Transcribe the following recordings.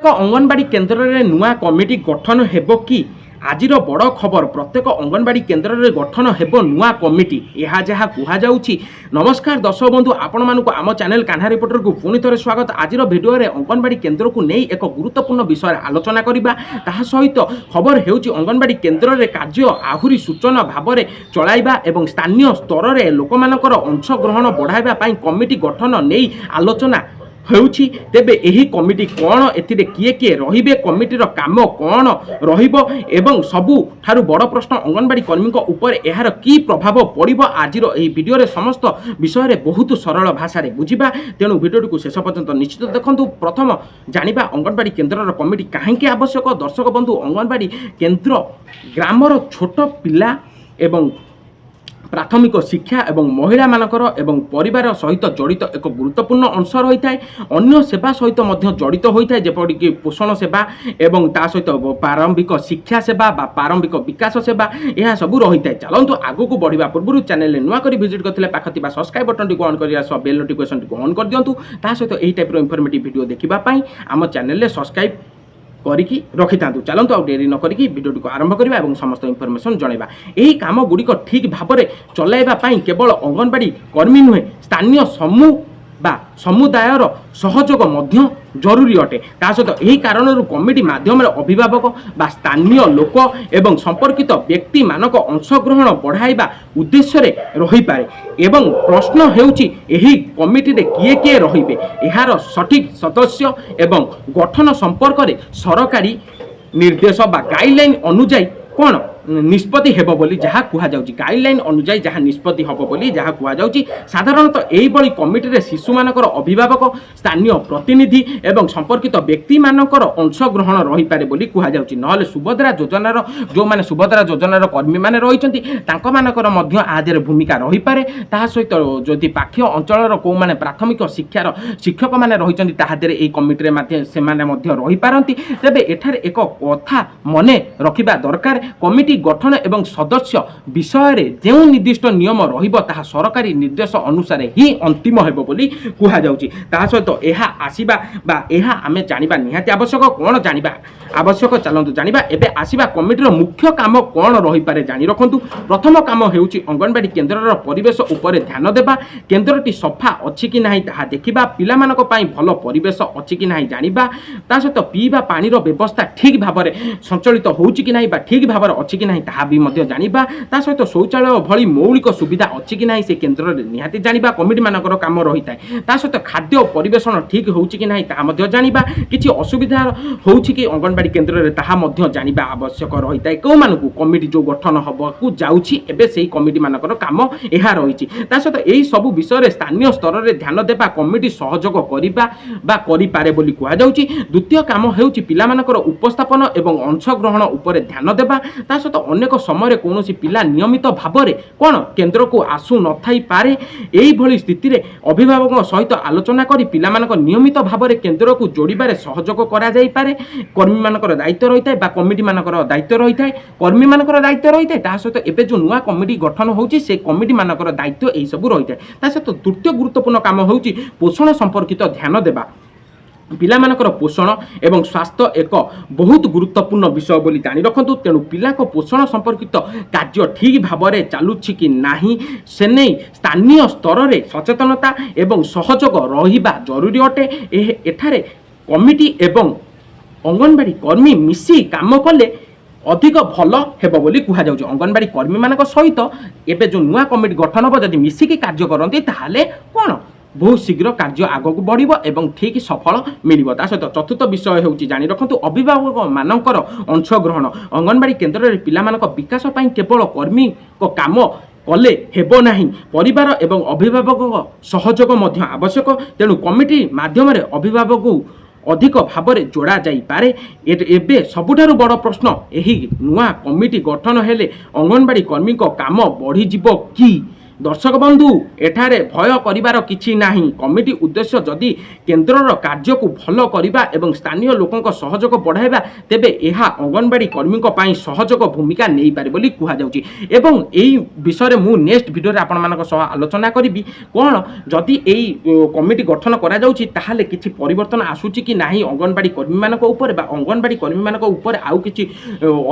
ଅଙ୍ଗନବାଡ଼ି କେନ୍ଦ୍ରରେ ନୂଆ କମିଟି ଗଠନ ହେବ କି? ଆଜିର ବଡ଼ ଖବର, ପ୍ରତ୍ୟେକ ଅଙ୍ଗନବାଡ଼ି କେନ୍ଦ୍ରରେ ଗଠନ ହେବ ନୂଆ କମିଟି, ଏହା ଯାହା କୁହାଯାଉଛି। ନମସ୍କାର ଦର୍ଶକ ବନ୍ଧୁ, ଆପଣମାନଙ୍କୁ ଆମ ଚ୍ୟାନେଲ କାହ୍ନା ରିପୋର୍ଟରକୁ ପୁଣି ଥରେ ସ୍ୱାଗତ। ଆଜିର ଭିଡ଼ିଓରେ ଅଙ୍ଗନବାଡ଼ି କେନ୍ଦ୍ରକୁ ନେଇ ଏକ ଗୁରୁତ୍ୱପୂର୍ଣ୍ଣ ବିଷୟରେ ଆଲୋଚନା କରିବା। ତାହା ସହିତ ଖବର ହେଉଛି, ଅଙ୍ଗନବାଡ଼ି କେନ୍ଦ୍ରରେ କାର୍ଯ୍ୟ ଆହୁରି ସୂଚନା ଭାବରେ ଚଳାଇବା ଏବଂ ସ୍ଥାନୀୟ ସ୍ତରରେ ଲୋକମାନଙ୍କର ଅଂଶଗ୍ରହଣ ବଢ଼ାଇବା ପାଇଁ କମିଟି ଗଠନ ନେଇ ଆଲୋଚନା ହେଉଛି। ତେବେ ଏହି କମିଟି କ'ଣ, ଏଥିରେ କିଏ କିଏ ରହିବେ, କମିଟିର କାମ କ'ଣ ରହିବ ଏବଂ ସବୁଠାରୁ ବଡ଼ ପ୍ରଶ୍ନ, ଅଙ୍ଗନବାଡ଼ି କର୍ମୀଙ୍କ ଉପରେ ଏହାର କି ପ୍ରଭାବ ପଡ଼ିବ? ଆଜିର ଏହି ଭିଡ଼ିଓରେ ସମସ୍ତ ବିଷୟରେ ବହୁତ ସରଳ ଭାଷାରେ ବୁଝିବା। ତେଣୁ ଭିଡ଼ିଓଟିକୁ ଶେଷ ପର୍ଯ୍ୟନ୍ତ ନିଶ୍ଚିତ ଦେଖନ୍ତୁ। ପ୍ରଥମ ଜାଣିବା, ଅଙ୍ଗନବାଡ଼ି କେନ୍ଦ୍ରର କମିଟି କାହିଁକି ଆବଶ୍ୟକ? ଦର୍ଶକ ବନ୍ଧୁ, ଅଙ୍ଗନବାଡ଼ି କେନ୍ଦ୍ର ଗ୍ରାମର ଛୋଟ ପିଲା ଏବଂ ପ୍ରାଥମିକ ଶିକ୍ଷା ଏବଂ ମହିଳାମାନଙ୍କର ଏବଂ ପରିବାର ସହିତ ଜଡ଼ିତ ଏକ ଗୁରୁତ୍ୱପୂର୍ଣ୍ଣ ଅଂଶ ରହିଥାଏ। ଅନ୍ୟ ସେବା ସହିତ ମଧ୍ୟ ଜଡ଼ିତ ହୋଇଥାଏ, ଯେପରିକି ପୋଷଣ ସେବା ଏବଂ ତା ସହିତ ପ୍ରାରମ୍ଭିକ ଶିକ୍ଷା ସେବା ବା ପ୍ରାରମ୍ଭିକ ବିକାଶ ସେବା, ଏହା ସବୁ ରହିଥାଏ। ଚାଲନ୍ତୁ, ଆଗକୁ ବଢ଼ିବା ପୂର୍ବରୁ ଚ୍ୟାନେଲରେ ନୂଆ କରି ଭିଜିଟ୍ କରିଥିଲେ ପାଖ ଥିବା ସବସ୍କ୍ରାଇବ୍ ବଟନଟିକୁ ଅନ୍ କରିବା ସହ ବେଲ୍ ନୋଟିଫିକେସନଟିକୁ ଅନ୍ କରିଦିଅନ୍ତୁ। ତା ସହିତ ଏହି ଟାଇପ୍ର ଇନଫର୍ମେଟିଭ୍ ଭିଡ଼ିଓ ଦେଖିବା ପାଇଁ ଆମ ଚ୍ୟାନେଲରେ ସବସ୍କ୍ରାଇବ୍ କରିକି ରଖିଥାନ୍ତୁ। ଚାଲନ୍ତୁ, ଆଉ ଡେରି ନ କରିକି ଭିଡ଼ିଓଟିକୁ ଆରମ୍ଭ କରିବା ଏବଂ ସମସ୍ତ ଇନଫର୍ମେସନ୍ ଜଣାଇବା। ଏହି କାମ ଗୁଡ଼ିକ ଠିକ୍ ଭାବରେ ଚଲାଇବା ପାଇଁ କେବଳ ଅଙ୍ଗନବାଡ଼ି କର୍ମୀ ନୁହେଁ, ସ୍ଥାନୀୟ ସମୂହ ବା ସମୁଦାୟର ସହଯୋଗ ମଧ୍ୟ ଜରୁରୀ ଅଟେ। ତା ସହିତ ଏହି କାରଣରୁ କମିଟି ମାଧ୍ୟମରେ ଅଭିଭାବକ ବା ସ୍ଥାନୀୟ ଲୋକ ଏବଂ ସମ୍ପର୍କିତ ବ୍ୟକ୍ତିମାନଙ୍କ ଅଂଶଗ୍ରହଣ ବଢ଼ାଇବା ଉଦ୍ଦେଶ୍ୟରେ ରହିପାରେ। ଏବଂ ପ୍ରଶ୍ନ ହେଉଛି, ଏହି କମିଟିରେ କିଏ କିଏ ରହିବେ? ଏହାର ସଠିକ୍ ସଦସ୍ୟ ଏବଂ ଗଠନ ସମ୍ପର୍କରେ ସରକାରୀ ନିର୍ଦ୍ଦେଶ ବା ଗାଇଡ଼ଲାଇନ୍ ଅନୁଯାୟୀ କ'ଣ ନିଷ୍ପତ୍ତି ହେବ ବୋଲି ଯାହା କୁହାଯାଉଛି। ଗାଇଡ଼ଲାଇନ୍ ଅନୁଯାୟୀ ଯାହା ନିଷ୍ପତ୍ତି ହେବ ବୋଲି ଯାହା କୁହାଯାଉଛି। ସାଧାରଣତଃ ଏଇଭଳି କମିଟିରେ ଶିଶୁମାନଙ୍କର ଅଭିଭାବକ, ସ୍ଥାନୀୟ ପ୍ରତିନିଧି ଏବଂ ସମ୍ପର୍କିତ ବ୍ୟକ୍ତିମାନଙ୍କର ଅଂଶଗ୍ରହଣ ରହିପାରେ ବୋଲି କୁହାଯାଉଛି। ନହେଲେ ସୁଭଦ୍ରା ଯୋଜନାର ଯେଉଁମାନେ ସୁଭଦ୍ରା ଯୋଜନାର କର୍ମୀମାନେ ରହିଛନ୍ତି, ତାଙ୍କମାନଙ୍କର ମଧ୍ୟ ଆ ଦେହରେ ଭୂମିକା ରହିପାରେ। ତାହା ସହିତ ଯଦି ପାଖ ଅଞ୍ଚଳର କେଉଁମାନେ ପ୍ରାଥମିକ ଶିକ୍ଷାର ଶିକ୍ଷକମାନେ ରହିଛନ୍ତି, ତାହା ଦେହରେ ଏହି କମିଟିରେ ମଧ୍ୟ ସେମାନେ ମଧ୍ୟ ରହିପାରନ୍ତି। ତେବେ ଏଠାରେ ଏକ କଥା ମନେ ରଖିବା ଦରକାର, କମିଟି ଗଠନ ଏବଂ ସଦସ୍ୟ ବିଷୟରେ ଯେଉଁ ନିର୍ଦ୍ଦିଷ୍ଟ ନିୟମ ରହିବ, ତାହା ସରକାରୀ ନିର୍ଦ୍ଦେଶ ଅନୁସାରେ ହିଁ ଅନ୍ତିମ ହେବ ବୋଲି କୁହାଯାଉଛି। ତାହା ସହିତ ଏହା ଆସିବା ବା ଏହା ଆମେ ଜାଣିବା ନିହାତି ଆବଶ୍ୟକ। କ'ଣ ଜାଣିବା ଆବଶ୍ୟକ? ଚାଲନ୍ତୁ ଜାଣିବା। ଏବେ ଆସିବା, କମିଟିର ମୁଖ୍ୟ କାମ କ'ଣ ରହିପାରେ? ଜାଣି ରଖନ୍ତୁ, ପ୍ରଥମ କାମ ହେଉଛି ଅଙ୍ଗନବାଡ଼ି କେନ୍ଦ୍ରର ପରିବେଶ ଉପରେ ଧ୍ୟାନ ଦେବା। କେନ୍ଦ୍ରଟି ସଫା ଅଛି କି ନାହିଁ ତାହା ଦେଖିବା, ପିଲାମାନଙ୍କ ପାଇଁ ଭଲ ପରିବେଶ ଅଛି କି ନାହିଁ ଜାଣିବା। ତା ସହିତ ପିଇବା ପାଣିର ବ୍ୟବସ୍ଥା ଠିକ୍ ଭାବରେ ସଞ୍ଚଳିତ ହେଉଛି କି ନାହିଁ ବା ଠିକ୍ ଭାବରେ ଅଛି କି ନାହିଁ, ତାହା ବି ମଧ୍ୟ ଜାଣିବା। ତା ସହିତ ଶୌଚାଳୟ ଭଳି ମୌଳିକ ସୁବିଧା ଅଛି କି ନାହିଁ ସେ କେନ୍ଦ୍ରରେ, ନିହାତି ଜାଣିବା କମିଟିମାନଙ୍କର କାମ ରହିଥାଏ। ତା ସହିତ ଖାଦ୍ୟ ପରିବେଷଣ ଠିକ୍ ହେଉଛି କି ନାହିଁ ତାହା ମଧ୍ୟ ଜାଣିବା। କିଛି ଅସୁବିଧା ହେଉଛି କି ଅଙ୍ଗନବାଡ଼ି କେନ୍ଦ୍ରରେ, ତାହା ମଧ୍ୟ ଜାଣିବା ଆବଶ୍ୟକ ରହିଥାଏ। କେଉଁମାନଙ୍କୁ? କମିଟି ଯେଉଁ ଗଠନ ହେବାକୁ ଯାଉଛି ଏବେ, ସେଇ କମିଟିମାନଙ୍କର କାମ ଏହା ରହିଛି। ତା ସହିତ ଏହି ସବୁ ବିଷୟରେ ସ୍ଥାନୀୟ ସ୍ତରରେ ଧ୍ୟାନ ଦେବା କମିଟି ସହଯୋଗ କରିବା ବା କରିପାରେ ବୋଲି କୁହାଯାଉଛି। ଦ୍ୱିତୀୟ କାମ ହେଉଛି ପିଲାମାନଙ୍କର ଉପସ୍ଥାପନ ଏବଂ ଅଂଶଗ୍ରହଣ ଉପରେ ଧ୍ୟାନ ଦେବା। ତା ସହିତ ଅନେକ ସମୟରେ କୌଣସି ପିଲା ନିୟମିତ ଭାବରେ କ'ଣ କେନ୍ଦ୍ରକୁ ଆସୁ ନଥାଇପାରେ। ଏଇଭଳି ସ୍ଥିତିରେ ଅଭିଭାବକଙ୍କ ସହିତ ଆଲୋଚନା କରି ପିଲାମାନଙ୍କ ନିୟମିତ ଭାବରେ କେନ୍ଦ୍ରକୁ ଯୋଡ଼ିବାରେ ସହଯୋଗ କରାଯାଇପାରେ। କର୍ମୀମାନଙ୍କର ଦାୟିତ୍ୱ ରହିଥାଏ ବା କମିଟିମାନଙ୍କର ଦାୟିତ୍ୱ ରହିଥାଏ, କର୍ମୀମାନଙ୍କର ଦାୟିତ୍ୱ ରହିଥାଏ। ତା ସହିତ ଏବେ ଯେଉଁ ନୂଆ କମିଟି ଗଠନ ହେଉଛି, ସେ କମିଟିମାନଙ୍କର ଦାୟିତ୍ୱ ଏହିସବୁ ରହିଥାଏ। ତା ସହିତ ତୃତୀୟ ଗୁରୁତ୍ୱପୂର୍ଣ୍ଣ କାମ ହେଉଛି ପୋଷଣ ସମ୍ପର୍କିତ ଧ୍ୟାନ ଦେବା। ପିଲାମାନଙ୍କର ପୋଷଣ ଏବଂ ସ୍ୱାସ୍ଥ୍ୟ ଏକ ବହୁତ ଗୁରୁତ୍ୱପୂର୍ଣ୍ଣ ବିଷୟ ବୋଲି ଜାଣି ରଖନ୍ତୁ। ତେଣୁ ପିଲାଙ୍କ ପୋଷଣ ସମ୍ପର୍କିତ କାର୍ଯ୍ୟ ଠିକ୍ ଭାବରେ ଚାଲୁଛି କି ନାହିଁ, ସେନେଇ ସ୍ଥାନୀୟ ସ୍ତରରେ ସଚେତନତା ଏବଂ ସହଯୋଗ ରହିବା ଜରୁରୀ ଅଟେ। ଏଠାରେ କମିଟି ଏବଂ ଅଙ୍ଗନବାଡ଼ି କର୍ମୀ ମିଶି କାମ କଲେ ଅଧିକ ଭଲ ହେବ ବୋଲି କୁହାଯାଉଛି। ଅଙ୍ଗନବାଡ଼ି କର୍ମୀମାନଙ୍କ ସହିତ ଏବେ ଯେଉଁ ନୂଆ କମିଟି ଗଠନ ହେବ, ଯଦି ମିଶିକି କାର୍ଯ୍ୟ କରନ୍ତି, ତାହେଲେ କ'ଣ ବହୁତ ଶୀଘ୍ର କାର୍ଯ୍ୟ ଆଗକୁ ବଢ଼ିବ ଏବଂ ଠିକ୍ ସଫଳ ମିଳିବ। ତା ସହିତ ଚତୁର୍ଥ ବିଷୟ ହେଉଛି, ଜାଣି ରଖନ୍ତୁ, ଅଭିଭାବକମାନଙ୍କର ଅଂଶଗ୍ରହଣ। ଅଙ୍ଗନବାଡ଼ି କେନ୍ଦ୍ରରେ ପିଲାମାନଙ୍କ ବିକାଶ ପାଇଁ କେବଳ କର୍ମୀଙ୍କ କାମ କଲେ ହେବ ନାହିଁ, ପରିବାର ଏବଂ ଅଭିଭାବକଙ୍କ ସହଯୋଗ ମଧ୍ୟ ଆବଶ୍ୟକ। ତେଣୁ କମିଟି ମାଧ୍ୟମରେ ଅଭିଭାବକଙ୍କୁ ଅଧିକ ଭାବରେ ଯୋଡ଼ା ଯାଇପାରେ। ଏବେ ସବୁଠାରୁ ବଡ଼ ପ୍ରଶ୍ନ, ଏହି ନୂଆ କମିଟି ଗଠନ ହେଲେ ଅଙ୍ଗନବାଡ଼ି କର୍ମୀଙ୍କ କାମ ବଢ଼ିଯିବ କି? ଦର୍ଶକ ବନ୍ଧୁ, ଏଠାରେ ଭୟ କରିବାର କିଛି ନାହିଁ। କମିଟି ଉଦ୍ଦେଶ୍ୟ ଯଦି କେନ୍ଦ୍ରର କାର୍ଯ୍ୟକୁ ଭଲ କରିବା ଏବଂ ସ୍ଥାନୀୟ ଲୋକଙ୍କ ସହଯୋଗ ବଢ଼ାଇବା, ତେବେ ଏହା ଅଙ୍ଗନବାଡ଼ି କର୍ମୀଙ୍କ ପାଇଁ ସହଯୋଗ ଭୂମିକା ନେଇପାରେ ବୋଲି କୁହାଯାଉଛି। ଏବଂ ଏହି ବିଷୟରେ ମୁଁ ନେକ୍ସଟ ଭିଡ଼ିଓରେ ଆପଣମାନଙ୍କ ସହ ଆଲୋଚନା କରିବି, କ'ଣ ଯଦି ଏଇ କମିଟି ଗଠନ କରାଯାଉଛି, ତାହେଲେ କିଛି ପରିବର୍ତ୍ତନ ଆସୁଛି କି ନାହିଁ ଅଙ୍ଗନବାଡ଼ି କର୍ମୀମାନଙ୍କ ଉପରେ ବା ଅଙ୍ଗନବାଡ଼ି କର୍ମୀମାନଙ୍କ ଉପରେ ଆଉ କିଛି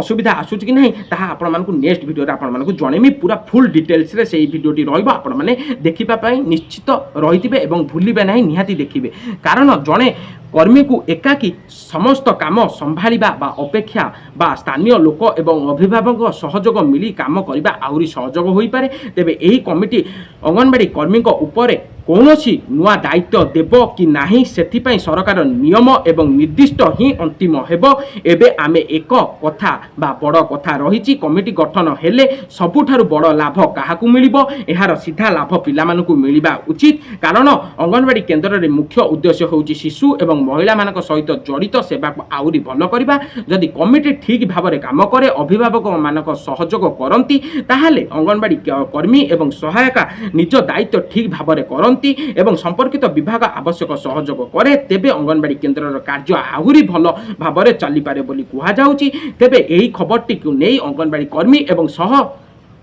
ଅସୁବିଧା ଆସୁଛି କି ନାହିଁ, ତାହା ଆପଣମାନଙ୍କୁ ନେକ୍ସଟ ଭିଡ଼ିଓରେ ଆପଣମାନଙ୍କୁ ଜଣେଇବି। ପୁରା ଫୁଲ୍ ଡିଟେଲ୍ସରେ ସେଇ ଭିଡ଼ିଓଟି ରହିବ। ଆପଣମାନେ ଦେଖିବା ପାଇଁ ନିଶ୍ଚିତ ରହିଥିବେ ଏବଂ ଭୁଲିବେ ନାହିଁ, ନିହାତି ଦେଖିବେ। କାରଣ ଜଣେ କର୍ମୀକୁ ଏକାକୀ ସମସ୍ତ କାମ ସମ୍ଭାଳିବା ବା ଅପେକ୍ଷା ବା ସ୍ଥାନୀୟ ଲୋକ ଏବଂ ଅଭିଭାବକଙ୍କ ସହଯୋଗ ମିଳି କାମ କରିବା ଆହୁରି ସହଯୋଗ ହୋଇପାରେ। ତେବେ ଏହି କମିଟି ଅଙ୍ଗନବାଡ଼ି କର୍ମୀଙ୍କ ଉପରେ କୌଣସି ନୂଆ ଦାୟିତ୍ୱ ଦେବ କି ନାହିଁ, ସେଥିପାଇଁ ସରକାର ନିୟମ ଏବଂ ନିର୍ଦ୍ଦିଷ୍ଟ ହିଁ ଅନ୍ତିମ ହେବ। ଏବେ ଆମେ ଏକ କଥା ବା ବଡ଼ କଥା ରହିଛି, କମିଟି ଗଠନ ହେଲେ ସବୁଠାରୁ ବଡ଼ ଲାଭ କାହାକୁ ମିଳିବ? ଏହାର ସିଧା ଲାଭ ପିଲାମାନଙ୍କୁ ମିଳିବା ଉଚିତ। କାରଣ ଅଙ୍ଗନବାଡ଼ି କେନ୍ଦ୍ରରେ ମୁଖ୍ୟ ଉଦ୍ଦେଶ୍ୟ ହେଉଛି ଶିଶୁ ଏବଂ ମହିଳାମାନଙ୍କ ସହିତ ଜଡ଼ିତ ସେବାକୁ ଆହୁରି ଭଲ କରିବା। ଯଦି କମିଟି ଠିକ୍ ଭାବରେ କାମ କରେ, ଅଭିଭାବକମାନଙ୍କ ସହଯୋଗ କରନ୍ତି, ତାହେଲେ ଅଙ୍ଗନବାଡ଼ି କର୍ମୀ ଏବଂ ସହାୟିକା ନିଜ ଦାୟିତ୍ୱ ଠିକ୍ ଭାବରେ କରନ୍ତି ଏବଂ ସମ୍ପର୍କିତ ବିଭାଗ ଆବଶ୍ୟକ ସହଯୋଗ କରେ, ତେବେ ଅଙ୍ଗନବାଡ଼ି କେନ୍ଦ୍ରର କାର୍ଯ୍ୟ ଆହୁରି ଭଲ ଭାବରେ ଚାଲିପାରେ ବୋଲି କୁହାଯାଉଛି। ତେବେ ଏହି ଖବରଟିକୁ ନେଇ ଅଙ୍ଗନବାଡ଼ି କର୍ମୀ ଏବଂ ସହ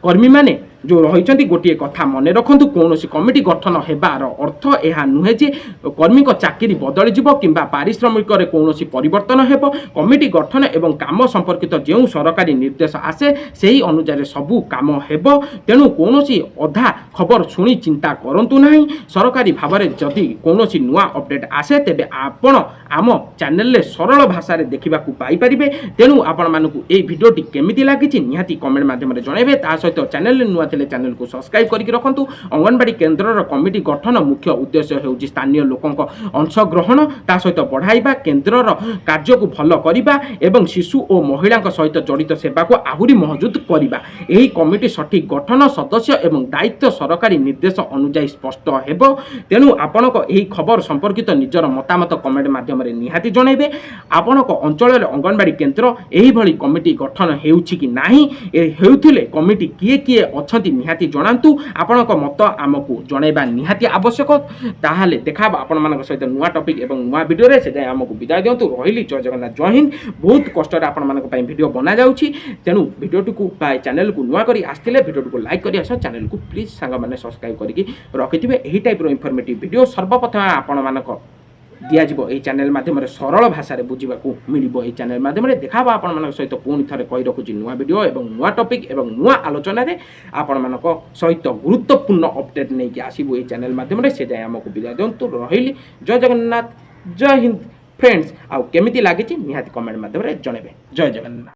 କର୍ମୀମାନେ ଯେଉଁ ରହିଛନ୍ତି, ଗୋଟିଏ କଥା ମନେ ରଖନ୍ତୁ, କୌଣସି କମିଟି ଗଠନ ହେବାର ଅର୍ଥ ଏହା ନୁହେଁ ଯେ କର୍ମୀଙ୍କ ଚାକିରି ବଦଳିଯିବ କିମ୍ବା ପାରିଶ୍ରମିକରେ କୌଣସି ପରିବର୍ତ୍ତନ ହେବ। କମିଟି ଗଠନ ଏବଂ କାମ ସମ୍ପର୍କିତ ଯେଉଁ ସରକାରୀ ନିର୍ଦ୍ଦେଶ ଆସେ, ସେହି ଅନୁଯାୟୀ ସବୁ କାମ ହେବ। ତେଣୁ କୌଣସି ଅଧା ଖବର ଶୁଣି ଚିନ୍ତା କରନ୍ତୁ ନାହିଁ। ସରକାରୀ ଭାବରେ ଯଦି କୌଣସି ନୂଆ ଅପଡେଟ୍ ଆସେ, ତେବେ ଆପଣ ଆମ ଚ୍ୟାନେଲରେ ସରଳ ଭାଷାରେ ଦେଖିବାକୁ ପାଇପାରିବେ। ତେଣୁ ଆପଣମାନଙ୍କୁ ଏଇ ଭିଡ଼ିଓଟି କେମିତି ଲାଗିଛି, ନିହାତି କମେଣ୍ଟ ମାଧ୍ୟମରେ ଜଣାଇବେ। ତା ସହିତ ଚ୍ୟାନେଲରେ ନୂଆ ଥିଲେ ଚ୍ୟାନେଲକୁ ସବସ୍କ୍ରାଇବ୍ କରିକି ରଖନ୍ତୁ। ଅଙ୍ଗନବାଡ଼ି କେନ୍ଦ୍ରର କମିଟି ଗଠନ ମୁଖ୍ୟ ଉଦ୍ଦେଶ୍ୟ ହେଉଛି ସ୍ଥାନୀୟ ଲୋକଙ୍କ ଅଂଶଗ୍ରହଣ ତା ସହିତ ବଢ଼ାଇବା, କେନ୍ଦ୍ରର କାର୍ଯ୍ୟକୁ ଭଲ କରିବା ଏବଂ ଶିଶୁ ଓ ମହିଳାଙ୍କ ସହିତ ଜଡ଼ିତ ସେବାକୁ ଆହୁରି ମଜବୁତ କରିବା। ଏହି କମିଟି ସଠିକ୍ ଗଠନ, ସଦସ୍ୟ ଏବଂ ଦାୟିତ୍ୱ ସରକାରୀ ନିର୍ଦ୍ଦେଶ ଅନୁଯାୟୀ ସ୍ପଷ୍ଟ ହେବ। ତେଣୁ ଆପଣଙ୍କ ଏହି ଖବର ସମ୍ପର୍କିତ ନିଜର ମତାମତ କମେଣ୍ଟ ମାଧ୍ୟମରେ ନିହାତି ଜଣାଇବେ। ଆପଣଙ୍କ ଅଞ୍ଚଳରେ ଅଙ୍ଗନବାଡ଼ି କେନ୍ଦ୍ର ଏହିଭଳି କମିଟି ଗଠନ ହେଉଛି କି ନାହିଁ, ଏ ହେଉଥିଲେ କମିଟି କିଏ କିଏ ଅଛନ୍ତି, ନିହାତି ଜଣାନ୍ତୁ। ଆପଣଙ୍କ ମତ ଆମକୁ ଜଣାଇବା ନିହାତି ଆବଶ୍ୟକ। ତାହେଲେ ଦେଖା ହେବ ଆପଣମାନଙ୍କ ସହିତ ନୂଆ ଟପିକ୍ ଏବଂ ନୂଆ ଭିଡ଼ିଓରେ। ସେ ଯାଏଁ ଆମକୁ ବିଦାୟ ଦିଅନ୍ତୁ। ରହିଲି, ଜୟ ଜଗନ୍ନାଥ, ଜୟ ହିନ୍ଦ। ବହୁତ କଷ୍ଟରେ ଆପଣମାନଙ୍କ ପାଇଁ ଭିଡ଼ିଓ ବନାଯାଉଛି। ତେଣୁ ଭିଡ଼ିଓଟିକୁ ବା ଏ ଚ୍ୟାନେଲକୁ ନୂଆ କରି ଆସିଥିଲେ ଭିଡ଼ିଓଟିକୁ ଲାଇକ୍ କରିବା ସହ ଚ୍ୟାନେଲକୁ ପ୍ଲିଜ୍ ସାଙ୍ଗମାନେ ସବସ୍କ୍ରାଇବ୍ କରିକି ରଖିଥିବେ। ଏହି ଟାଇପ୍ର ଇନଫର୍ମେଟିଭ୍ ଭିଡ଼ିଓ ସର୍ବପ୍ରଥମେ ଆପଣମାନଙ୍କ ଦିଆଯିବ ଏହି ଚ୍ୟାନେଲ ମାଧ୍ୟମରେ, ସରଳ ଭାଷାରେ ବୁଝିବାକୁ ମିଳିବ ଏହି ଚ୍ୟାନେଲ ମାଧ୍ୟମରେ। ଦେଖା ହେବ ଆପଣମାନଙ୍କ ସହିତ, ପୁଣି ଥରେ କହି ରଖୁଛି, ନୂଆ ଭିଡ଼ିଓ ଏବଂ ନୂଆ ଟପିକ୍ ଏବଂ ନୂଆ ଆଲୋଚନାରେ ଆପଣମାନଙ୍କ ସହିତ ଗୁରୁତ୍ୱପୂର୍ଣ୍ଣ ଅପଡେଟ୍ ନେଇକି ଆସିବୁ ଏହି ଚ୍ୟାନେଲ ମାଧ୍ୟମରେ। ସେ ଯାଏଁ ଆମକୁ ବିଦାୟ ଦିଅନ୍ତୁ। ରହିଲି, ଜୟ ଜଗନ୍ନାଥ, ଜୟ ହିନ୍ଦ ଫ୍ରେଣ୍ଡସ୍। ଆଉ କେମିତି ଲାଗିଛି, ନିହାତି କମେଣ୍ଟ ମାଧ୍ୟମରେ ଜଣାଇବେ। ଜୟ ଜଗନ୍ନାଥ।